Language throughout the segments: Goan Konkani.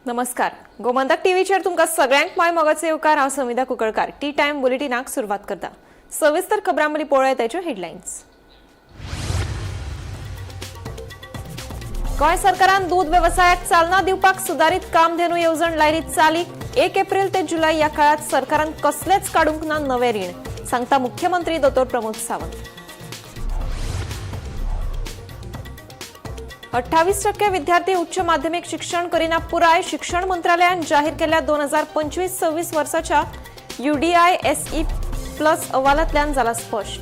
नमस्कार, गोमंतक टीव्हीचेर तुमकां सगळ्यांक माय मोगाचो येवकार. हांव समिधा कुंकळकार. टी टायम बुलेटिनाक सुरवात करता. सविस्तर खबरां मदीं पळोवया ताच्यो हेडलायन्स. गोंय सरकारान दूद वेवसायाक चालना दिवपाक सुदारीत कामधेनू येवजण लायली चालीक. 1 एप्रिल ते जुलय ह्या काळात सरकारान कसलेच काडूंक ना नवें रीण, सांगता मुख्यमंत्री दोतोर प्रमोद सावंत. 28% विद्यार्थी उच्च माध्यमिक शिक्षण करिना पुराय. शिक्षण मंत्रालयान जाहीर केल्ल्या 2025-26 वर्साच्या युडीआय एसई प्लस अहवालांतल्यान जाला स्पश्ट.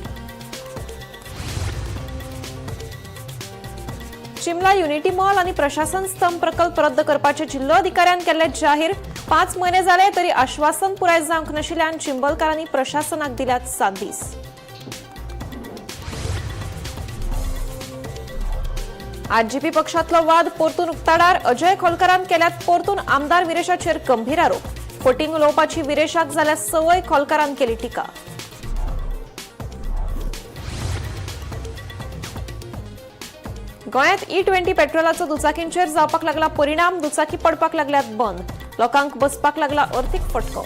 शिमला युनिटी मॉल आणि प्रशासन स्तंभ प्रकल्प रद्द करपाचे जिल्होधिकाऱ्यान केल्ले जाहीर. 5 म्हयने जाले तरी आश्वासन पुराय जावंक नाशिल्ल्यान चिंबलकारांनी प्रशासनाक दिल्यात 7 दीस. आरजीपी पक्षातलो वाद परतून उक्ताडार. अजय खोलकारान केल्यात परतून आमदार विरेशाचेर गंभीर आरोप. फटींग उलोवपाची विरेशाक जाल्यार संवय, खोलकारान केली टिका. गोंयांत ई 20 पेट्रोलाचो दुचाकींचेर जावपाक लागला परिणाम. दुचाकी पडपाक लागल्यात बंद. लोकांक बसपाक लागला अर्थीक फटको.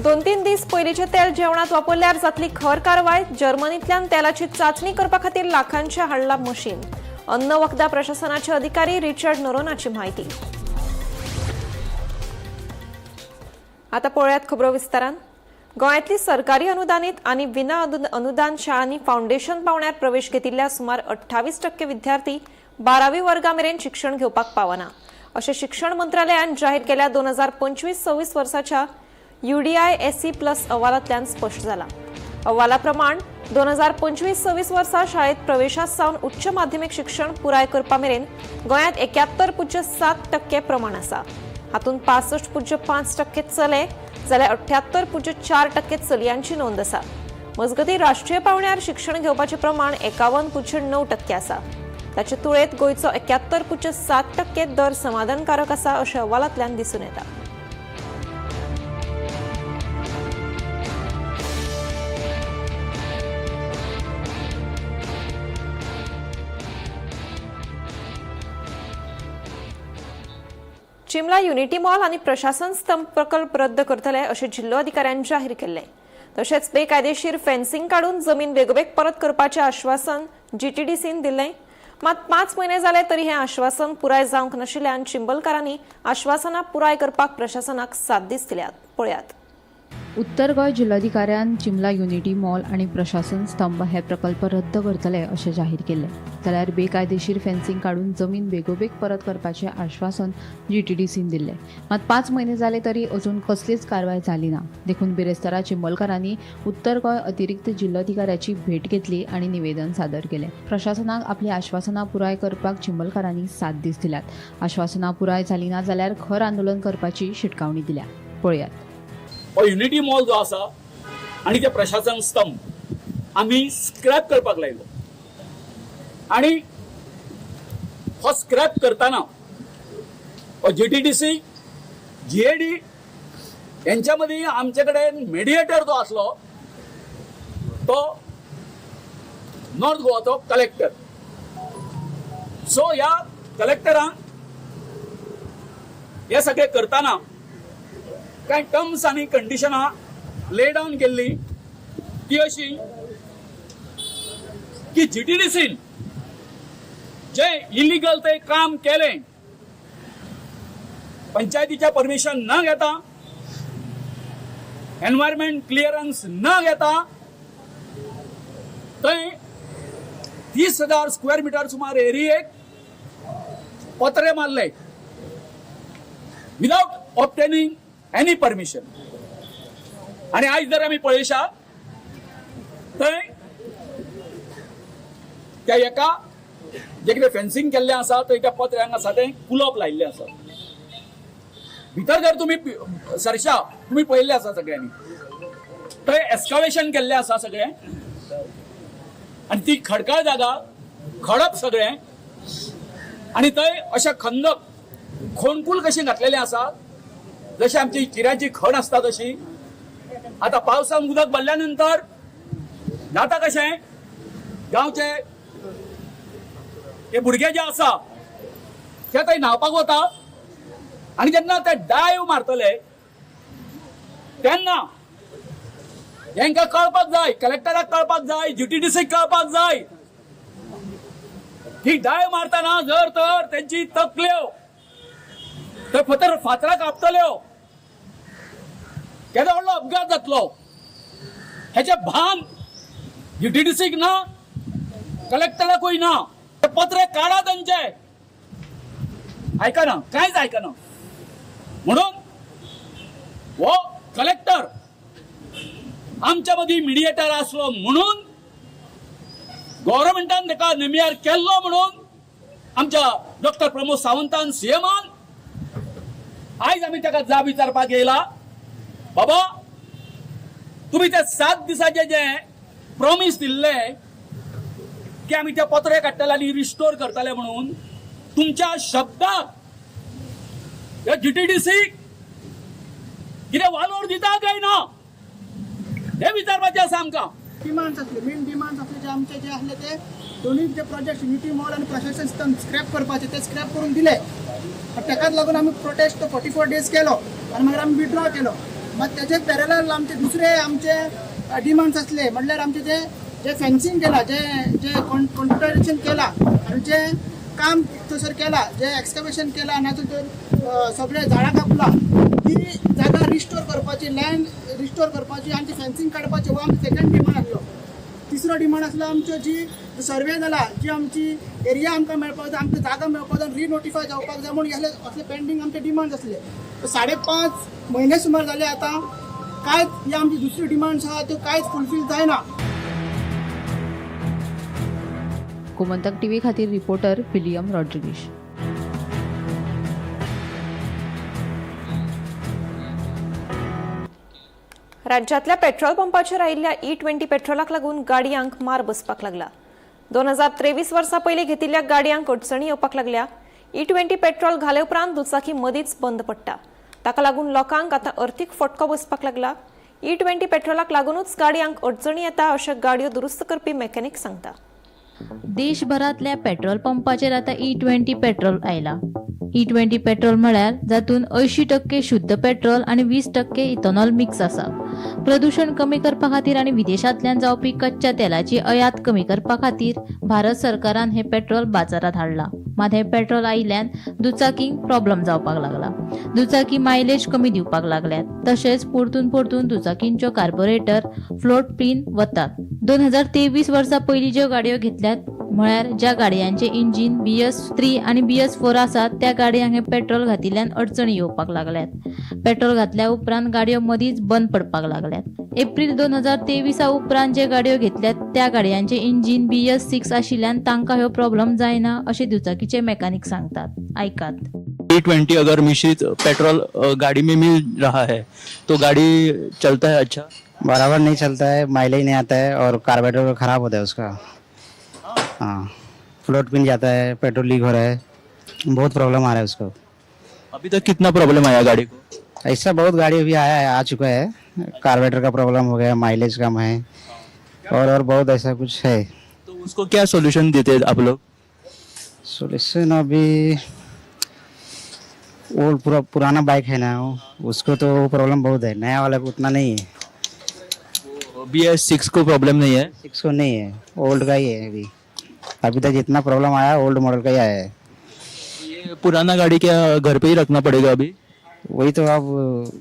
2-3 दीस पयलींचें तेल जेवणात वापरल्यार जातली खर कारवाय. जर्मनींतल्यान तेलाची चाचणी करपा खातीर लाखांचें हाडलां मशीन. अन्न वखदां प्रशासनाचे अधिकारी रिचर्ड नोरोनाची म्हायती. आता पळोवयात खबरो विस्तारान. गोंयांतली सरकारी अनुदानीत आनी विना अनुदान शाळांनी फावंडेशन पावंड्यार प्रवेश घेतिल्ल्या सुमार 28% विद्यार्थी 12वी वर्गा मेरेन शिक्षण घेवपाक पावना, अशें शिक्षण मंत्रालयान जाहीर केल्या 2025-26 वर्साच्या युडीआय एसई प्लस अहवालांतल्यान स्पश्ट जाला. अहवाला प्रमाण 2025-26 वर्सा शाळेत प्रवेशा सावन उच्च माध्यमीक शिक्षण पुराय करपा मेरेन गोंयांत 71.7% प्रमाण आसा. हातूंत 65.5% चले जाल्यार 78.4% चलयांची नोंद आसा. मजगतीं, राष्ट्रीय पांवड्यार शिक्षण घेवपाचें प्रमाण 51.9% आसा. ताचे तुळेत गोंयचो 71.7% दर समाधानकारक आसा, अशें अहवालांतल्यान दिसून येता. चिमला युनिटी मॉल आनी प्रशासन स्तंभ प्रकल्प रद्द करतले, अशें जिल्लोधिकाऱ्यान जाहीर केल्लें. तशेंच बेकायदेशीर फेन्सिंग काडून जमीन बेगोबेग परत करपाचें आश्वासन जीटीडीसीन दिल्लें. मात 5 म्हयने जाले तरी हें आश्वासन पुराय जावंक नाशिल्ल्यान चिंबलकारांनी आश्वासनां पुराय करपाक प्रशासनाक 7 दीस दिल्यात. पळयात. उत्तर गोंय जिल्लोधिकाऱ्यान चिमला युनिटी मॉल आनी प्रशासन स्तंभ हे प्रकल्प रद्द करतले अशें जाहीर केल्लें, जाल्यार बेकायदेशीर फेन्सिंग काडून जमीन बेगोबेग परत करपाचें आश्वासन जीटीडीसीन दिल्लें. मात 5 म्हयने जाले तरी अजून कसलीच कारवाय जाली ना. देखून बिरेस्तारा चिंबलकारांनी उत्तर गोंय अतिरिक्त जिल्लोधिकाऱ्याची भेट घेतली आनी निवेदन सादर केलें. प्रशासनाक आपली आश्वासनां पुराय करपाक चिंबलकारांनी 7 दीस दिल्यात. आश्वासनां पुराय जाली ना जाल्यार खर आंदोलन करपाची शिटकावणी दिल्या. पळयात. हो युनिटी मॉल जो आसा आनी ते प्रशासन स्तंभ आमी स्क्रॅप करपाक लायलो आनी हो स्क्रॅप करताना हो जीटीडीसी, जीएडी यांच्या मदीं आमचे कडेन मेडिएटर जो आसलो तो नॉर्थ गोवाचो कलेक्टर. सो ह्या कलेक्टरान हे सगळें करताना कांय टर्म्स आनी कंडिशनां ले डावन केल्ली ती अशी की जीटीडीसीन जे इलिगल ते काम केलें, पंचायतीच्या परमिशन न घेता, एनवायरमेंट क्लिअरन्स न घेता, थंय 30,000 स्क्वेअर मिटर सुमार एरियेक पत्रे मारले विदाउट ऑब्टेनिंग एनी परमिशन. आणि आयज जर आमी पळयशात, थंय त्या एका जे कितें फेन्सिंग केल्लें आसा, थंय त्या पत्र्यांक आसा तें कुलोप लायिल्लें आसा. भितर जर तुमी सरशा, तुमी पळयल्लें आसा सगळ्यांनी, थंय एस्कावेशन केल्लें आसा सगळें आनी ती खडकाळ जागा, खडप सगळें आनी थंय अशें खंदक खोणकूल कशें घातलेलें आसा, जशी आमची चिऱ्याची खण आसता तशी. आता पावसान उदक भरल्या नंतर जाता कशें? गांवचे हे भुरगे जे आसा ते थंय न्हांवपाक वता आनी जेन्ना ते डायव मारतले तेन्ना हेंकां कळपाक जाय, कलेक्टराक कळपाक जाय, जीटीडीसीक कळपाक जाय ही डायव मारतना जर तर तेंची तकल्यो ते फातर फातरां कापतल्यो, केदो व्हडलो अपघात जातलो हेचें भान जीटीडीसीक ना, कलेक्टराकूय ना. ते पत्रे काडा तेंचे, आयकना, कांयच आयकना. म्हणून हो कलेक्टर आमच्या मदीं मिडिएटर आसलो म्हणून गव्हर्मेंटान ताका नेमियार केल्लो म्हणून आमच्या डॉक्टर प्रमोद सावंतान सीएमान आयज आमी ताका जाब विचारपाक येयला. बाबा तुमी ते 7 दिसाचे जे प्रॉमीस दिल्ले की आमी ते पत्रे काडटले आनी रिस्टोर करतले म्हणून, तुमच्या शब्दाक ह्या जीटीडीसी कितें वालोर दिता काय ना हे विचारपाचें आसा आमकां. डिमांड्स असले, मेन डिमांड्स असले जे आमचे जे असले ते दोन्ही जे प्रोजेक्ट युनिटी मॉल आणि प्रशासन स्तंभ स्क्रॅप करपाचे ते स्क्रॅप करून दिले. पण ताकाच लागून आमी प्रोटेस्ट तो 44 डेज केलो आनी मागीर आमी विड्रॉ केलो. मात तेजे पॅरलल आमचे दुसरे आमचे डिमांड्स असले म्हणल्यार आमचे जे जे फेन्सिंग केला, जे जे कॉन्ट्राडिक्शन केला आनी जे काम थंयसर केला, जे एक्सकवेशन केला नातर तर सगळे झाडां कापला, ती जागा रिस्टोर करपाची, लँड रिस्टोर करपाची आनी ती फेन्सिंग काडपाची, हो आमचो सेकंड डिमांड आसलो. तिसरो डिमांड आसलो आमच्यो जी सर्वे जाला, जी आमची एरिया आमकां मेळपाक जाय, आमकां जागा मेळपाक जाय, रिनोटिफाय जावपाक जाय म्हूण असले असले पेंडींग आमचे डिमांड्स आसले. 5.5 म्हयने सुमार जाले आतां कांयच ही आमची दुसरी डिमांड्स आहा त्यो कांयच फुलफील जायना. गोमंतक टीव्ही खातीर रिपोर्टर विलियम रॉड्रिगीश. राज्यांतल्या पेट्रोल पंपाचेर आयिल्ल्या E20 पेट्रोलाक लागून गाडयांक मार बसपाक लागला. 2023 वर्सा पयलीं घेतिल्ल्या गाडयांक अडचणी येवपाक लागल्या. E20 petrol घाले उपरांत दुचाकी मदींच बंद पडटा. ताका लागून लोकांक आतां अर्थीक फटको बसपाक लागला. E20 पेट्रोलाक लागूनच गाडयांक अडचणी येता अशें गाडयो दुरुस्त करपी मेकॅनिक सांगता. देशभरांतल्या पेट्रोल पंपाचेर आतां E20 petrol आयला. E20 petrol म्हळ्यार जातून 80% शुद्ध पेट्रोल आनी 20% इथेनॉल मिक्स आसा. प्रदूषण कमी करपा खातीर आनी विदेशांतल्यान जावपी कच्च्या तेलाची आयात कमी करपा खातीर भारत सरकारान हें पेट्रोल बाजारांत हाडलां. मात हें पेट्रोल आयिल्ल्यान दुचाकींक प्रॉब्लम जावपाक लागला. दुचाकी मायलेज कमी दिवपाक लागल्यात. तशेंच परतून परतून दुचाकींच्यो कार्बोरेटर फ्लोट पिन वतात. 2023 वर्सा पयलीं ज्यो गाडयो घेतल्यात म्हळ्यार ज्या गाडयांचे इंजीन BS3 आनी BS4 आसात त्या गाडयांक हें पेट्रोल घातिल्ल्यान अडचणी येवपाक लागल्यात. पेट्रोल घातल्या उपरांत गाडयो मदींच बंद पडपाक लागल्यात. एप्रील 2023 उपरांत जे गाडयो घेतल्यात त्या गाडयांचे इंजीन BS6 आशिल्ल्यान तांकां ह्यो प्रॉब्लम जायना अशें दुचाकीचे मेकॅनिक सांगतात. आयकात. E20 अगर मिश्रित पेट्रोल गाड़ी में मिल रहा है तो गाड़ी चलता है अच्छा? बराबर नहीं चलता है, माइलेज नहीं आता है और कार्बोरेटर खराब होता है उसका. हाँ, फ्लोट पिन जाता है, पेट्रोल लीक हो रहा है, बहुत प्रॉब्लम आ रहा है उसको. अभी तक कितना प्रॉब्लम आया गाड़ी को? ऐसा बहुत गाड़ी अभी आया है, आ चुका है. कार्बोरेटर का प्रॉब्लम हो गया, माइलेज कम है और बहुत ऐसा कुछ है. तो उसको क्या सॉल्यूशन देते हैं आप लोग? सोल्यूशन अभी वो पूरा पुराना बाइक है ना, उसको तो प्रॉब्लम बहुत है, नया वाला को उतना नहीं है. BS6 को प्रॉब्लम नहीं है? 6 को नहीं है, ओल्ड का ही है अभी. अभी तक जितना प्रॉब्लम आया ओल्ड मॉडल का ही आया है. ये पुराना गाड़ी क्या घर पे ही रखना पड़ेगा अभी? वही तो, अब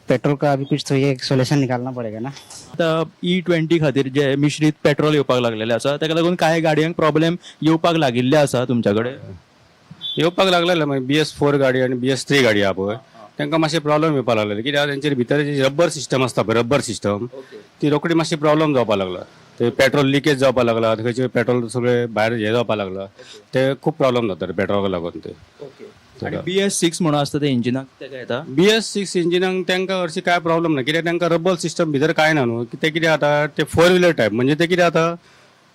पेट्रोल का अभी कुछ तो ये सोल्यूशन निकालना पड़ेगा ना. आतां E20 खातीर जे मिश्रीत पेट्रोल येवपाक लागलेलें आसा ताका लागून कांय गाडयांक प्रॉब्लेम येवपाक लागिल्ले आसा तुमच्या कडेन? येवपाक लागलेले. मागीर BS4 गाडी आनी BS3 गाडी आहा पळय, तांकां मातशें प्रॉब्लम येवपाक लागलेले. कित्याक तेंचे भितर जी रब्बर सिस्टम आसता पळय, रब्बर सिस्टम ती रोखडी मातशी प्रॉब्लम जावपाक लागला. ते पेट्रोल लिकेज जावपाक लागला, खंयचे पेट्रोल सगळें भायर हें जावपाक लागला, ते खूब प्रॉब्लम जाता पेट्रोलाक लागून ते. आनी BS6 म्हणून आसता ते इंजिनाक तेका येता? BS6 इंजिनाक तांकां हरशीं कांय प्रॉब्लम ना, कित्याक तांकां रब्बर सिस्टम भितर कांय ना न्हू. ते कितें जाता, ते फोर व्हिलर टायप, म्हणजे ते कितें जाता,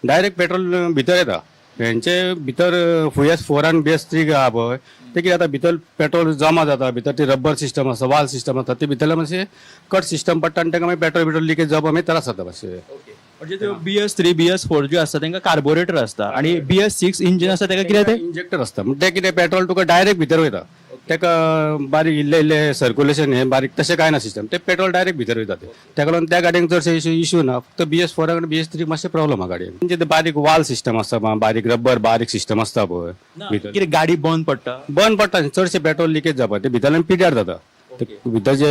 डायरेक्ट पेट्रोल भितर येता. हेंचे भितर BS4 आनी BS3 आहा पळय, ते कितें जाता, भितर पेट्रोल जमा जाता, भितर ती रब्बर सिस्टम आसता, वाल सिस्टम आसता, ती भितरल्यान मातशें कट सिस्टम पडटा आनी तांकां मागीर पेट्रोल बिट्रोल लिकेज जावपाक मागीर त्रास जाता मातशें. म्हणजे त्यो BS3 BS4 ज्यो आसता तांकां कार्बोरेटर आसता आनी BS6 engine आसता ताका कितें तें इंजेक्टर आसता. म्हणजे ते कितें पेट्रोल तुका डायरेक्ट भितर वयता, ताका बारीक इल्लें इल्लें सर्क्युलेशन हें बारीक तशें कांय ना सिस्टम, ते पेट्रोल डायरेक्ट भितर वयता. ते ताका लागून त्या गाडयेंक चडशे इश्यू ना, फक्त BS4 आनी BS3 मातशें प्रॉब्लम आहा गाडयेक. म्हणजे ते बारीक वाल सिस्टम आसता, बारीक रबर बारीक सिस्टम आसता पळय भितर, कितें गाडी बंद पडटा, बंद पडटा, चडशें पेट्रोल लिकेज जावपा ते भितरल्यान पिड्यार जाता. भितर जे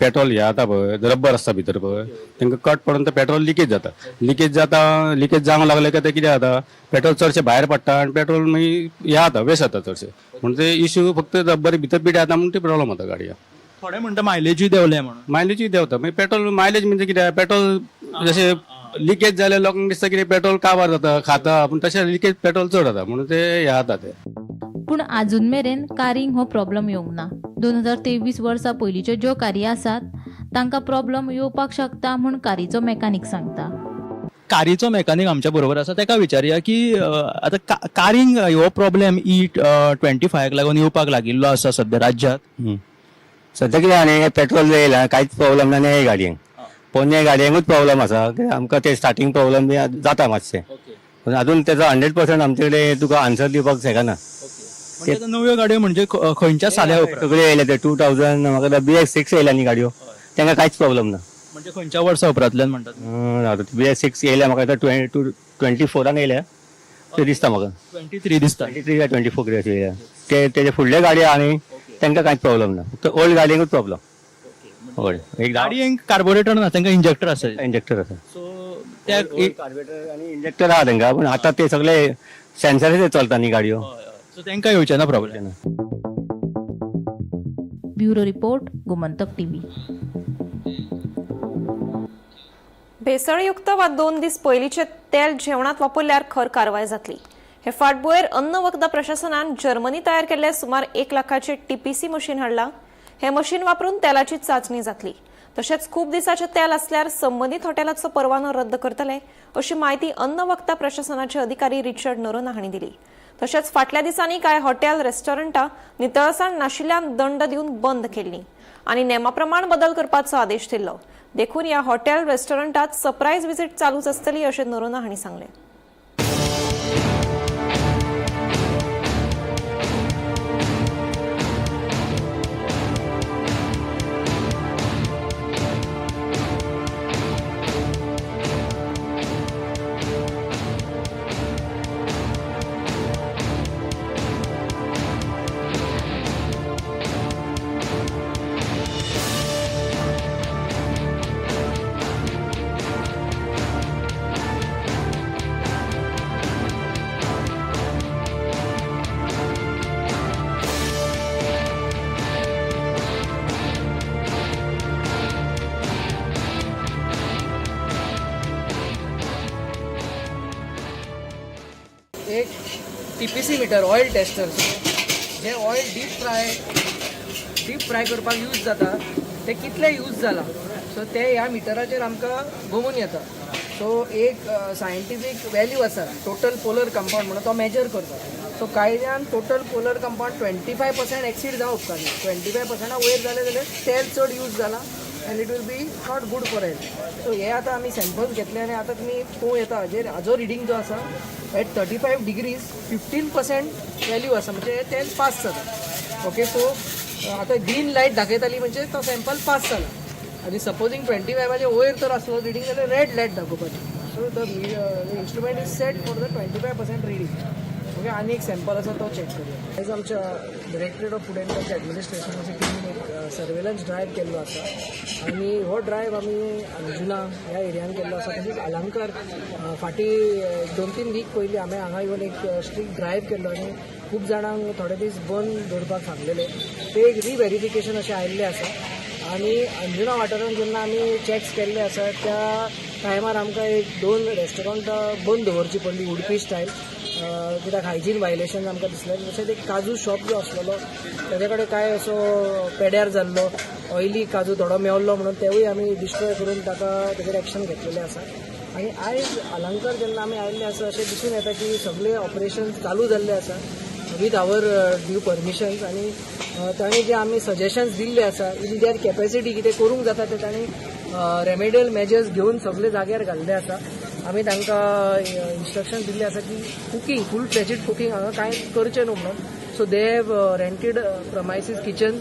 पेट्रोल हे जाता पळय, रबर आसता भितर पळय, तांकां कट पडून ते पेट्रोल लिकेज जाता. लिकेज जाता, लिकेज जावंक लागले काय ते कितें जाता, पेट्रोल चडशें भायर पडटा आनी पेट्रोल मागीर हें जाता, वेस्ट जाता चडशें. म्हणून ते इश्यू फक्त रबर भितर पिड्यार जाता म्हणून ते प्रॉब्लम जाता गाडयेक. थोडे म्हणटा मायलेजूय देंवले म्हणून. मायलेजूय देंवता, मागीर पेट्रोल मायलेज म्हणजे कितें, पेट्रोल जशें लिकेज जाल्यार लोकांक दिसता कितें पेट्रोल काबार जाता खाता, पूण तशें लिकेज पेट्रोल चड जाता म्हणून ते हें जाता ते. पूण आजून मेरेन कारींक हो प्रॉब्लम येवंक ना. 2023 वर्सा पयलींच्यो ज्यो कारी आसात तांकां प्रॉब्लम येवपाक शकता म्हूण कारीचो मेकानीक सांगता. कारीचो मेकानीक आमच्या बरोबर आसा, ताका विचारया की आतां कारींक हो प्रॉब्लम E25 लागून येवपाक लागिल्लो आसा सद्या राज्यात. सद्या कितें आनी पेट्रोल येयला कांयच प्रॉब्लम ना ह्या गाडयेंक, पोन्ने गाडयांकूच प्रॉब्लम आसा. आमकां ते स्टार्टींग प्रॉब्लम बी जाता मातशें, पूण अजून तेजो 100% आमचे कडेन तुका आन्सर दिवपाक शकना. म्हणजे नव्यो गाडयो म्हणजे खंयच्या साल्या उपरांत सगळे येयले ते 2000 म्हाका BS6 येयल्या न्ही गाडयो, तांकां कांयच प्रॉब्लम ना. म्हणजे खंयच्या वर्सा उपरांतल्यान म्हणटात? आतां BS6 येयल्या म्हाका 24 येयल्या ते दिसता म्हाका, 23 दिसता, 23 काय 24 कितें अशें येयल्या ते. तेजे फुडले गाडयो आनी तांकां कांयच प्रॉब्लम ना, फक्त ओल्ड गाडयांकूच प्रॉब्लम. एक गाडयेंक कार्बोरेटर ना, तांकां इंजेक्टर आसा, इंजेक्टर आसा. सो त्या कार्बोरेटर आनी इंजेक्टर आहा तांकां, पूण आतां ते सगळे सेन्सराचेर चलता न्ही गाडयो, सो तांकां येवचें ना problem. Bureau report, Gomantak TV. भेसळयुक्त वा 2 दीस पयलींचे तेल जेवणात वापरल्यार खर कारवाय जातली. हे फाटभुंयेर अन्न वखदां प्रशासनान जर्मनी तयार केल्ले सुमार 1 लाखाचे TPC machine हाडलां. हे मशीन वापरून तेलाची चांचणी जातली. तशेंच खूब दिसाचें तेल आसल्यार संबंदीत हॉटेलाचो परवानो रद्द करतले अशी म्हायती अन्न वखदां प्रशासनाचे अधिकारी रिचर्ड नोरोना हांणी दिली. तशेंच फाटल्या दिसांनी कांय हॉटेल रेस्टॉरंटां नितळसाण नाशिल्ल्यान दंड दिवन बंद केल्लीं आनी नेमा प्रमाण बदल करपाचो आदेश दिल्लो. देखून ह्या हॉटेल रेस्टॉरंटात सरप्रायज विजीट चालूच आसतली अशें नोरोना हांणी सांगलें. एक TPC metre oil tester जे ऑयल डीप फ्राय करपाक यूज जाता ते कितले यूज जाला सो ते ह्या मिटराचेर आमकां गोमून येता. सो एक सायंटिफीक वॅल्यू आसा टोटल पोलर कंपाउंड म्हणून तो मेजर करता. सो कायद्यान टोटल पोलर कंपाउंड 25% एक्सीड जावंक उपकारना. 25% वयर जालें जाल्यार तेल चड यूज जाला and it will be not good for health. So हे आतां आमी सॅम्पल्स घेतले आनी आतां तुमी पळोवं येता हाजेर हाजो रिडींग जो आसा एट 35 डिग्रीज 15% वॅल्यू आसा, म्हणजे तेल पास जाता. ओके, सो आतां ग्रीन लायट दाखयताली म्हणजे तो सॅम्पल पास जाला. आनी सपोजींग 25 वयर तर आसलो रिडींग जाल्यार रेड लायट दाखोवपाची. So the instrument is set for the 25% reading. Okay, आनी एक सॅम्पल आसा तो चॅक करूया. आयज आमच्या directorate of food and drugs ॲडमिनिस्ट्रेशनाच्या टिमीन एक सर्वेलन्स ड्रायव्ह केल्लो आसा आनी हो ड्रायव्ह आमी अंजुना ह्या एरियान केल्लो आसा. तशेंच अलंकार फाटीं 2-3 वीक पयलीं आमी हांगा येवन एक स्ट्रीक ड्रायव्ह केल्लो आनी खूब जाणांक थोडे दीस बंद दवरपाक सांगलेले. ते एक रिव्हेरिफिकेशन अशें आयिल्लें आसा आनी अंजुना वाठारांत जेन्ना आमी चॅक्स केल्ले आसा त्या टायमार आमकां 1-2 रेस्टॉरंटां बंद दवरची पडली उडपी स्टायल, कित्याक हायजीन वायलेशन आमकां दिसलें. तशेंच एक काजू शॉप जो आसलेलो तेजे कडेन कांय असो पेड्यार जाल्लो ऑयली काजू थोडो मेवल्लो म्हणून तेवूय आमी डिस्ट्रॉय करून ताका तेजेर एक्शन घेतलेलें आसा. आनी आयज अलंकार जेन्ना आमी आयिल्ले आसा अशें दिसून येता की सगळे ऑपरेशन चालू जाल्ले आसा वीथ our due permissions. आनी तांणी जे आमी सजेशन्स दिल्ले आसा इन there capacity कितें करूंक जाता ते तांणी रेमेडियल मेजर्स घेवन सगळे जाग्यार घाल्ले आसा. आमी तांकां इन्स्ट्रक्शन दिल्ली आसा की कुकींग फूल फ्लेजीड कुकींग हांगा कांय करचें न्हू म्हणून. So they have rented premises kitchen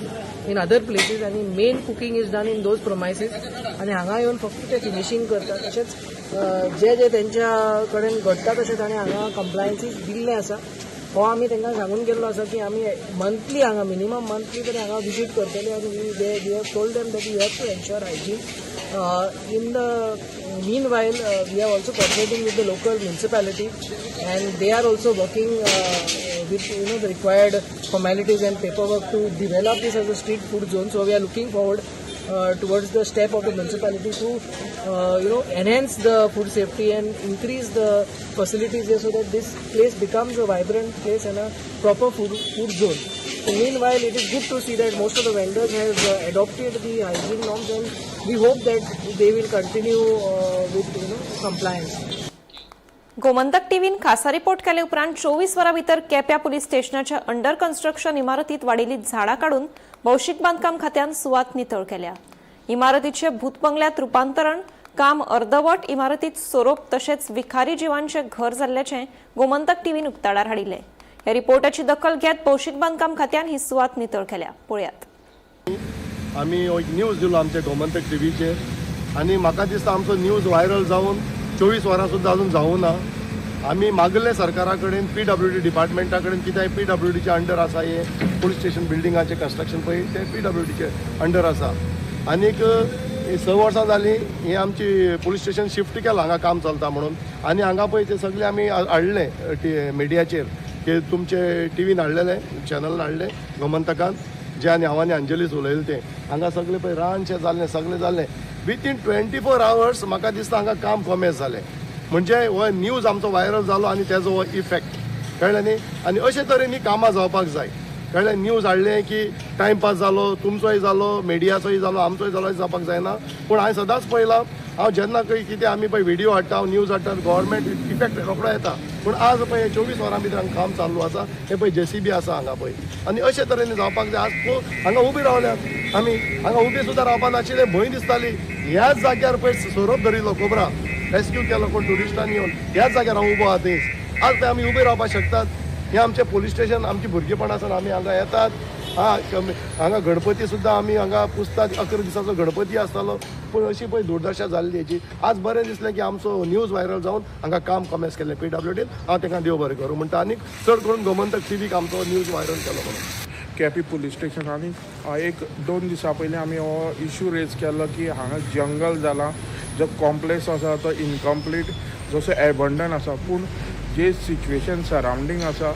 in other places आनी main cooking is done in those premises आनी हांगा येवन फक्त ते फिनिशींग करतात. तशेंच जे जे तेंच्या कडेन घडटा तशें ताणें हांगा कंप्लायन्सीस दिल्ले आसा. हो आमी तांकां सांगून गेल्लो आसा की आमी मंथली हांगा मिनिमम मंथली तरी हांगा विजीट करतले आनी we have told them that you have to ensure hygiene. In the meanwhile we are also cooperating with the local municipality and they are also working with the required formalities and paperwork to develop this as a street food zone. So we are looking forward towards the step of the municipality to enhance the food safety and increase the facilities there so that this place becomes a vibrant place and a proper food zone. So meanwhile, it is good to see that most of the vendors have adopted the hygiene norms and we hope that they will continue with compliance. Gomantak टीव्हीन खासा रिपोर्ट केले उपरांत 24 वरां भितर केप्या पुलीस स्टेशनाच्या अंडर कन्स्ट्रक्शन इमारतीत वाडिल्ली झाडां काडून भौशीक बांदकाम खात्यान सुवात नितळ केल्या. इमारतीचे भूतबंगल्यात रुपांतरण काम अर्दवट इमारतीत सोरोप तशेंच विखारी जिवांचे घर जाल्ल्याचें गोमंतक टीव्हीन उक्ताडार हाडिल्लें. ह्या रिपोर्टाची दखल घेत भौशीक बांदकाम खात्यान ही सुवात नितळ केल्या. पळयात. आमी एक न्यूज दिलो आमच्या गोमंतक टीव्हीचेर आनी म्हाका दिसता आमचो न्यूज व्हायरल जावन 24 वरां सुद्दां अजून जावूं ना. आमी मागले सरकारा कडेन पीडब्ल्यूडी डिपार्टमेंटा कडेन कित्याक पीडब्ल्यूडीच्या अंडर आसा हे पुलीस स्टेशन बिल्डिंगाचें कन्स्ट्रक्शन पळय तें पीडब्ल्यूडीचे अंडर आसा. आनीक 6 वर्सां जालीं हें आमची पुलीस स्टेशन शिफ्ट केलां हांगा काम चलता म्हणून आनी हांगा पळय तें सगळें आमी हाडलें मिडियाचेर की तुमचे टिवीन हाडलेलें चॅनलान हाडलें गोमंतकान जे आनी हांव आनी अंजलीस उलयलें तें हांगा सगळें पळय रानशें जाल्लें सगळें जाल्लें विथीन 24 आवर्स म्हाका दिसता हांगा काम कॉमेस जालें. म्हणजे हो न्यूज आमचो व्हायरल जालो आनी तेजो हो इफेक्ट कळ्ळें न्ही. आनी अशे तरेन ही कामां जावपाक जाय कळ्ळें. न्यूज हाडलें की टायमपास जालो तुमचोय जालो मिडियाचोय जालो आमचोय जालो अशें जावपाक जायना. पूण हांवें सदांच पळयलां हांव जेन्ना खंय कितें आमी पळय व्हिडियो हाडटा न्यूज हाडटा गव्हर्मेंट इफेक्ट रोकडो येता. पूण आज पळय 24 वरां भितर हांगा काम चालू आसा हें पळय जेसीबी आसा हांगा पळय आनी अशे तरेन जावपाक जाय. आज हांगा उबी रावल्यात आमी हांगा उबी सुद्दां रावपा नाशिल्लें भंय दिसताली. ह्याच जाग्यार पळय सोरोप धरिल्लो कोबरा रेस्क्यू केलो कोण ट्युरिस्टांनी येवन ह्याच जाग्यार हांव उबो आहा थंयच. आज पळय आमी उबे रावपाक शकतात. हें आमचें पुलीस स्टेशन आमची भुरगेपणां आसा आमी हांगा येतात. हा हांगा गणपती सुद्दां आमी हांगा पुजतात 11 दिसाचो गणपती आसतालो. पूण अशी पळय दुर्दशा जाल्ली हेची. आज बरें दिसलें की आमचो न्यूज व्हायरल जावन हांगा काम कॉमेस केलें पीडब्ल्यूडीन. हांव तांकां देव बरें करूं म्हणटा आनी चड करून गोमंतक टीव्हीक आमचो न्यूज व्हायरल केलो म्हणून. केपी पुलीस स्टेशन आनी 1-2 दिसां पयलीं आमी हो इशू रेज केल्लो की हांगा जंगल जालां जो कॉम्प्लेक्स आसा तो इनकम्प्लीट जसो एबंडन आसा पूण जे सिच्युएशन सरावंडींग आसा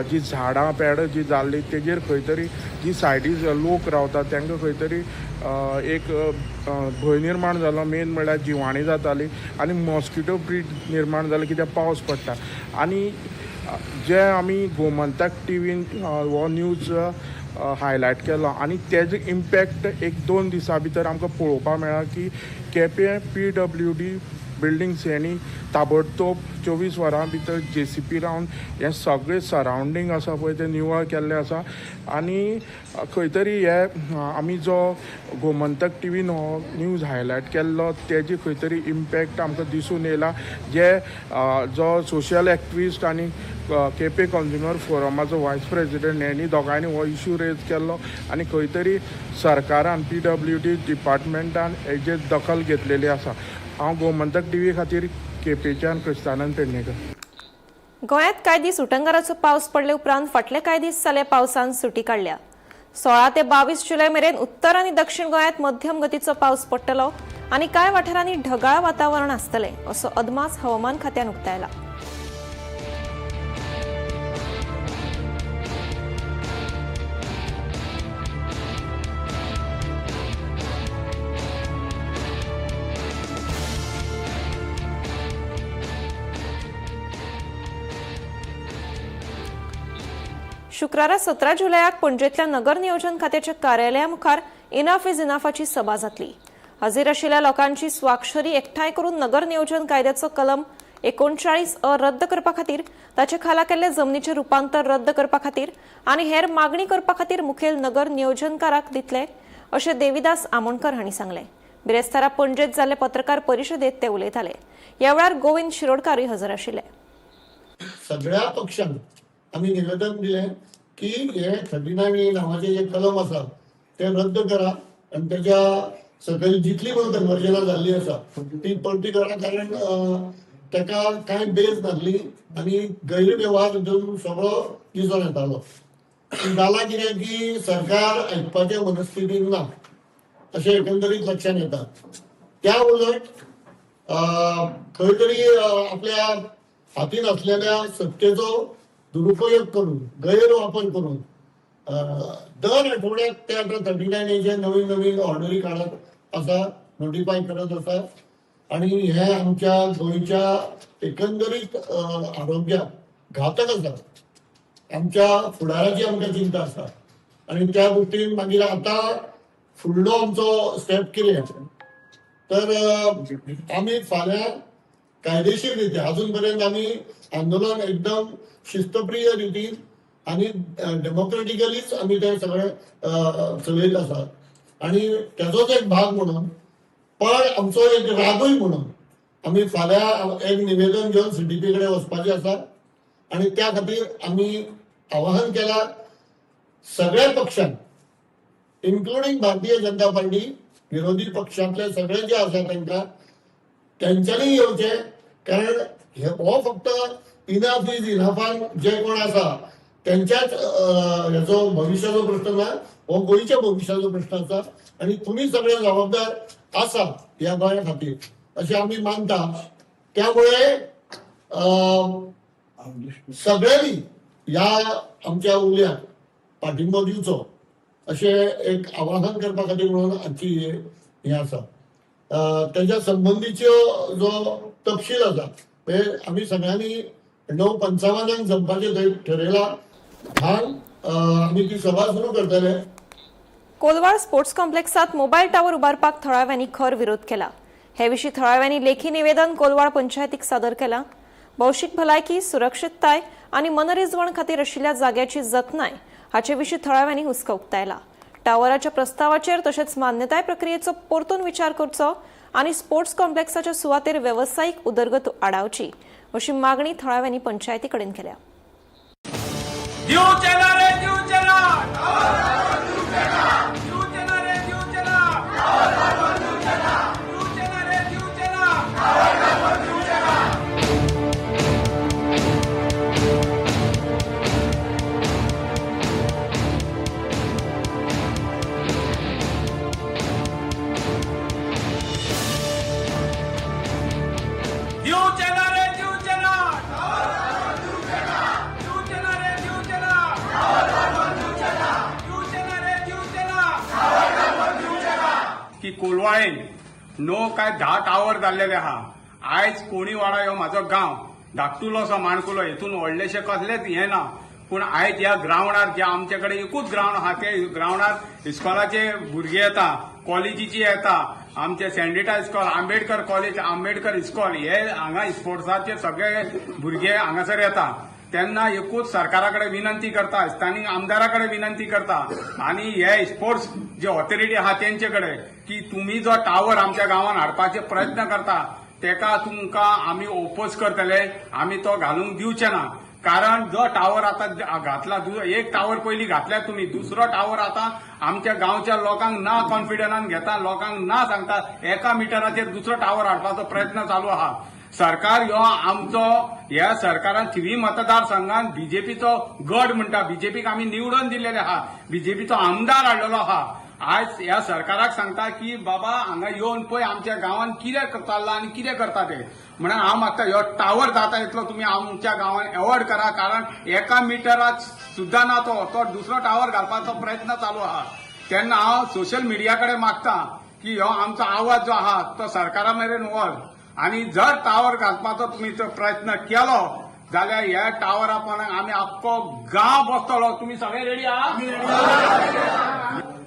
जी झाडां पेडां जी जाल्ली तेजेर खंय तरी जी सायडी लोक रावतात तांकां खंय तरी एक भंय निर्माण जालो. मेन म्हणल्यार जिवाणी जाताली आनी मॉस्किटो ब्रीड निर्माण जालें कित्याक पावस पडटा. आनी जे आमी गोमंतक टिवीन हो न्यूज हायलायट केलो आनी तेजो इम्पॅक्ट 1-2 दिसां भितर आमकां पळोवपाक मेळ्ळा की केपें पीडब्ल्यूडी बिल्डिंग्स हेणी ताबडतोब 24 वरां भितर जेसीबी लावन हें सगळें सरावंडींग आसा पळय तें निवळ केल्लें आसा. आनी खंय तरी हे आमी जो गोमंतक टिवीन हो न्यूज हायलायट केल्लो तेजी खंय तरी इम्पॅक्ट आमकां दिसून येयला. जे जो सोशल एक्टिविस्ट आनी केपें कंज्युमर फोरमाचो वायस प्रेजिडेंट हेणी दोगांयनी हो इशू रेज केल्लो आनी खंय तरी सरकारान पीडब्ल्यूडी डिपार्टमेंटान हेजेर दखल घेतलेली आसा. हांव गोमंतक टीव्ही खातीर केपेंच्यान क्रिस्तानंद पेडणेकर. गोंयांत कांय दीस उटंगाराचो पावस पडले उपरांत फाटले कांय दीस जाले पावसान सुटी काडल्या. 16 ते 22 जुलय मेरेन उत्तर आनी दक्षिण गोंयांत मध्यम गतीचो पावस पडटलो आनी कांय वाठारांनी ढगाळ वातावरण आसतलें असो अदमास हवामान खात्यान उक्तायला. शुक्रारा 17 जुलयाक पणजेंतल्या नगर नियोजन खात्याच्या कार्यालया मुखार इनफ is इनफाची सभा जातली. हजीर आशिल्ल्या लोकांची स्वाक्षरी एकठांय करून नगर नियोजन कायद्याचो कलम 39 अ रद्द करपा खातीर, ताचे खाला केल्ले जमनीचें रुपांतर रद्द करपा खातीर आनी हेर मागणी करपा खातीर मुखेल नगर नियोजनकाराक दितले अशें देविदास आमोणकर हांणी सांगलें. बिरेस्तारा पणजेत जाल्ले पत्रकार परिशदेत ते उलयताले. ह्या वेळार गोविंद शिरोडकारूय हजर आशिल्ले. सगळ्या पक्षांक आमी निवेदन दिलें की हे 39 नांवाचें जे कलम आसा ते रद्द करा आनी तेच्या सकयल जितली पण कन्वर्जनां जाल्ली आसा ती परती करा, कारण ताका कांय बेज नासली आनी गैरवेव्हार हितून सगळो दिसून येतालो. जालां कितें की सरकार आयकपाच्या मनस्थितीन ना अशें एकंदरीत लक्षात येता. त्या उलट खंय तरी आपल्या हातीन असलेल्या सत्तेचो दुरुपयोग करून, गैरवापर करून दर आठवड्याक ते आतां 39 नवीन नवीन ऑर्डरी काडत आसा, नोटिफाय करत आसा आनी हे आमच्या गोंयच्या एकंदरीत आरोग्याक घातक आसा. आमच्या फुडाराची आमकां चिंता आसा आनी त्या दृश्टीन मागीर आतां फुडलो आमचो स्टेप कितें तर आमी फाल्यां कायदेशीर रित्या, अजून पर्यंत आमी आंदोलन एकदम शिस्तप्रिय रितीन आनी डेमोक्रेटिकलीच आमी ते सगळे चलयत आसात आनी तेजोच एक भाग म्हणून, पण आमचो एक रागूय म्हणून आमी फाल्यां एक निवेदन घेवन सीडीपी कडेन वचपाचें आसा आनी त्या खातीर आमी आवाहन केलां सगळ्या पक्षांक, इन्क्लुडींग भारतीय जनता पार्टी, विरोधी पक्षांतले सगळे जे आसा तांकां तेंच्यांनी येवचें, कारण हो फक्त इनाफ is इनाफान जे कोण आसा तेंच्याच हेचो भविश्याचो प्रश्न ना, हो गोंयच्या भविश्याचो प्रश्न आसा आनी तुमी सगळे जबाबदार आसा ह्या गोंया खातीर अशें आमी मानता. त्यामुळे सगळ्यांनी ह्या आमच्या उल्याक पाठिंबो दिवचो अशें एक आवाहन करपा खातीर म्हणून आजची हें आसा. तेच्या संबंदीच्यो जो तपशील आसा ते आमी सगळ्यांनी 9:55 जमपाचें थंय ठरयलां. 10 आमी ती सभा सुरू करतले. कोलवाळ स्पोर्ट्स कॉम्प्लेक्सात मोबायल टावर उबारपाक थळाव्यांनी खर विरोध केला. हे विशीं थळाव्यांनी लेखी निवेदन कोलवाळ पंचायतीक सादर केला. भौशीक भलायकी, सुरक्षितताय आनी मनरिजवण खातीर आशिल्ल्या जाग्याची जतनाय हाचे विशीं थळाव्यांनी हुस्को उक्तायला. टावराच्या प्रस्तावाचेर तशेंच मान्यताय प्रक्रियेचो परतून विचार करचो आनी स्पोर्ट्स कॉम्प्लेक्साच्या सुवातेर वेवसायीक उदरगत आडावची अशी मागणी थळाव्यांनी पंचायती कडेन केल्या. की कोलवाळेन 9 काय 10 टावर जाल्लेले आहा. आयज कोणीवाडा ह्यो म्हाजो गांव धाकटुलो असो माणकुलो, हेतून व्हडलेशें कसलेंच हें ना, पूण आयज ह्या ग्रावंडार जे आमचे कडेन एकूच ग्रावंड आहा ते ग्रावंडार इस्कॉलाचे भुरगे येता, कॉलेजीची येता, आमचे सेंडिटा इस्कॉल, आंबेडकर कॉलेज, आंबेडकर इस्कॉल हे हांगा स्पोर्ट्साचे सगळे भुरगे हांगासर येता. तेन्ना एकूच सरकारा कडेन विनंती करता, स्थानीक आमदारा कडेन विनंती करता आनी हे स्पोर्ट्स जे ऑथॉरिटी आहा तेंचे कडेन की तुमी जो टावर आमच्या गांवान हाडपाचे प्रयत्न करता तेका तुमकां आमी ओपोज करतले, आमी तो घालूंक दिवचे ना. कारण जो टावर आतां घातला, एक टावर पयलीं घातल्या तुमी, दुसरो टावर आतां आमच्या गांवच्या लोकांक ना कॉन्फिडन्सान घेता, लोकांक ना सांगता एका मिटराचेर दुसरो टावर हाडपाचो प्रयत्न चालू आहा. सरकार ह्यो आमचो ह्या सरकारान थिवी मतदारसंघान बीजेपीचो गड म्हणटा, बीजेपीक आमी निवडून दिल्लेले आहा, बीजेपीचो आमदार हाडलेलो आहा. आयज ह्या सरकाराक सांगता की बाबा हांगा येवन पळय आमच्या गांवान कितें चल्लां आनी कितें करता ते. म्हणून हांव मागता ह्यो टावर जाता इतलो तुमी आमच्या गांवान एवॉर्ड करा, कारण एका मिटराक सुद्दां ना तो दुसरो टावर घालपाचो प्रयत्न चालू आहा. तेन्ना हांव सोशल मिडिया कडेन मागता की ह्यो आमचो आवाज जो आहा तो सरकारा मेरेन व्हर आनी जर टावर घालपाचो तुमी तो प्रयत्न केलो जाल्यार ह्या टावरा पण आमी आख्खो गांव बसतलो. तुमी सगळे रेडी आहा?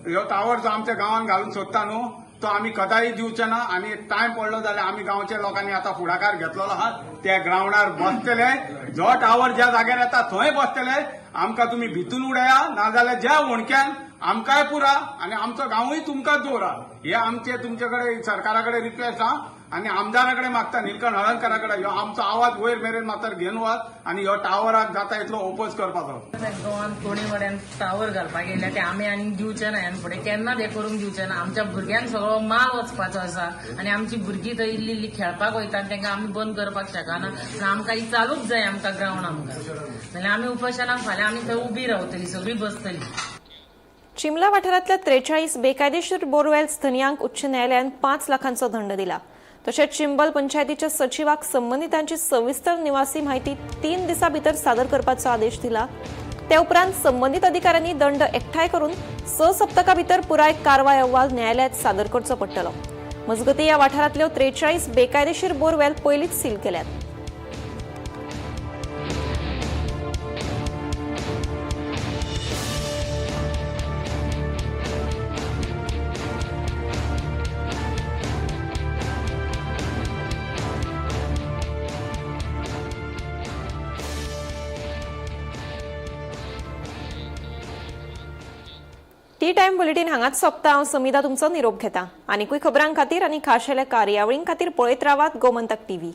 ह्यो टावर जो आमच्या गांवान घालूंक सोदता न्हू तो आमी कदाय दिवचे ना आनी टायम पडलो जाल्यार आमी गांवच्या लोकांनी आतां फुडाकार घेतलेलो आहा, त्या ग्रावंडार बसतले, जो टावर ज्या जाग्यार येता थंय बसतले. आमकां तुमी भितून उडया नाजाल्यार ज्या वणक्यान आमकांय पुरा आनी आमचो गांवूय तुमकांच दवरा. हे आमचे तुमचे कडेन सरकारा कडेन रिक्वेस्ट आहा आनी आमदारा कडेन मागता, निलकंठ हळर्णकरा कडेन ह्यो आमचो आवाज वयर मेरेन मातर घेवन वच आनी ह्यो टावराक जाता इतलो ओपोज करपाचो. गोवान कोणी वड्यान टावर घालपाक येयल्या ते आमी आनीक दिवचे ना, ह्यान फुडें केन्नाच हें करूंक दिवचे ना. आमच्या भुरग्यांक सगळो माल वचपाचो आसा आनी आमची भुरगीं थंय इल्ली इल्ली खेळपाक वयता आनी तांकां आमी बंद करपाक शकना. पूण आमकां ही चालूच जाय, आमकां ग्रावंड आमकां, नाल्यार आमी उपोशणाक फाल्यां आमी थंय उबी रावतली, सगळीं बसतली. चिमला वाठारांतल्या 43 बेकायदेशीर बोरवेल्स धनयांक उच्च न्यायालयान 5 लाखांचो दंड दिला. तशेंच चिंबल पंचायतीच्या सचिवाक संबंदितांची सविस्तर निवासी माहिती 3 दिसां भितर सादर करपाचो आदेश दिला. ते उपरांत संबंदीत अधिकाऱ्यांनी दंड एकठांय करून 6 सप्तकां भितर पुराय कारवाय अहवाल न्यायालयात सादर करचो पडटलो. मजगतीं ह्या वाठारांतल्यो 43 बेकायदेशीर बोरवेल पयलींच सील केल्यात. टी टायम बुलेटीन हांगाच सोंपता. हांव समिधा तुमचो निरोप घेता. आनीकूय खबरां खातीर आनी खाशेल्या कार्यावळीं खातीर पळयत रावात गोमंतक टीव्ही.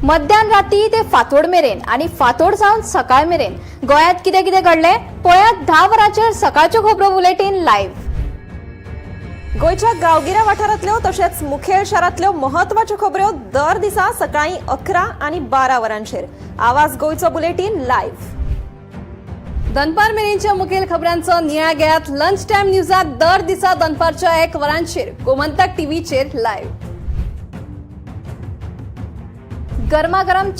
मध्यान राती ते फांतोड मेरेन आनी फांतोड जावन सकाळ मेरेन गोंयांत कितें कितें घडलें पळयात 10 वरांचेर सकाळच्यो खबरो बुलेटीन लायव्ह. गोंयच्या गांवगिऱ्या वाठारांतल्यो तशेंच मुखेल शारांतल्यो म्हत्वाच्यो खबऱ्यो दर दिसा सकाळीं 11 आनी 12 वरांचेर आवाज गोंयचो बुलेटीन लायव्ह. दनपार मेरेनच्या मुखेल खबरांचो नियाळ घेयात लंच टायम न्यूजात दर दिसा दनपारच्या 1 वरांचेर गोमंतक टीव्हीचेर लायव्ह. गरमागरम